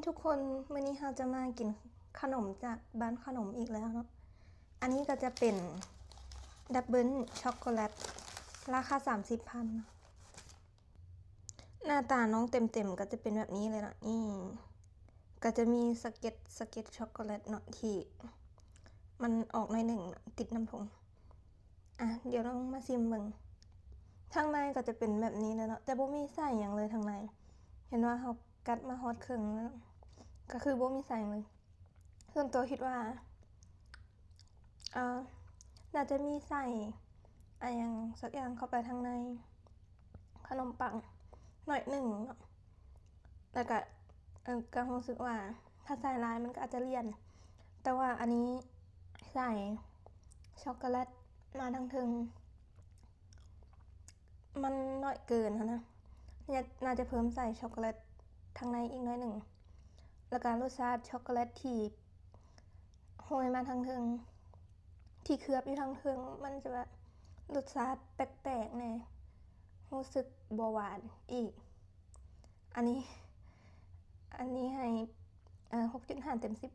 ທຸກຄົນ, ມື້ນີ້ເຮົາຈະມາກິນຂະໜົມຈາກບ້ານຂະໜົມອີກແລ້ວເນາະ. ອັນນີ້ກໍຈະເປັນດັບເບິນຊັອກໂກແລັດ ລາຄາສາມສິບພັນເນາະ. ໜ້າຕານ້ອງເຕັມໆກໍຈະເປັນແບບນີ້ເລີຍເນາະ. ນີ້ກໍຈະມີສະເກັດ ສະເກັດຊັອກໂກແລັດເນາະ ທີ່ມັນອອກໜ້ອຍໜຶ່ງເນາະ ຕິດນ້ຳຖົງ. ອ່ະ ດຽວລອງມາຊິມເບິ່ງ. ທາງໃນກໍຈະເປັນແບບນີ້ເລີຍເນາະ, ຈະບໍ່ມີໃສ່ຫຍັງເລີຍທາງໃນ. ເຫັນວ່າເຮົາກັດມາຮອດເຄິ່ງແລ້ວ ກໍຄືບໍ່ມີໃສ່ຫຍັງເລີຍ. ສ່ວນຕົວຄິດວ່າ ເອີ ໜ້າຈະມີໃສ່ອາຫຍັງສັກຢ່າງເຂົ້າໄປທາງໃນຂະໜົມປັງໜ້ອຍໜຶ່ງເນາະ, ແລ້ວກະ ເອີ ກໍຮູ້ສຶກວ່າຖ້າໃສ່ຫຼາຍມັນກໍອາດຈະລຽນ, ແຕ່ວ່າອັນນີ້ໃສ່ຊັອກໂກແລັດມາທາງເທິງ ມັນໜ້ອຍເກີນຫັ້ນນະ. ໜ້າຈະເພີ່ມໃສ່ຊັອກໂກແລັດທາງໃນອີກໜ້ອຍໜຶ່ງ, ແລ້ວກະລົດຊາດຊັອກໂກແລັດທີ່ໂຮຍມາທາງເທິງ ທີ່ເຄືອບຢູ່ທາງເທິງ ມັນຈະແບບລົດຊາດແປກໆແດ່, ຮູ້ສຶກບໍ່ຫວານອີກ. ອັນນີ້ ອັນນີ້ໃຫ້ ເອີ ຫົກຈຸດຫ້າເຕັມສິບ.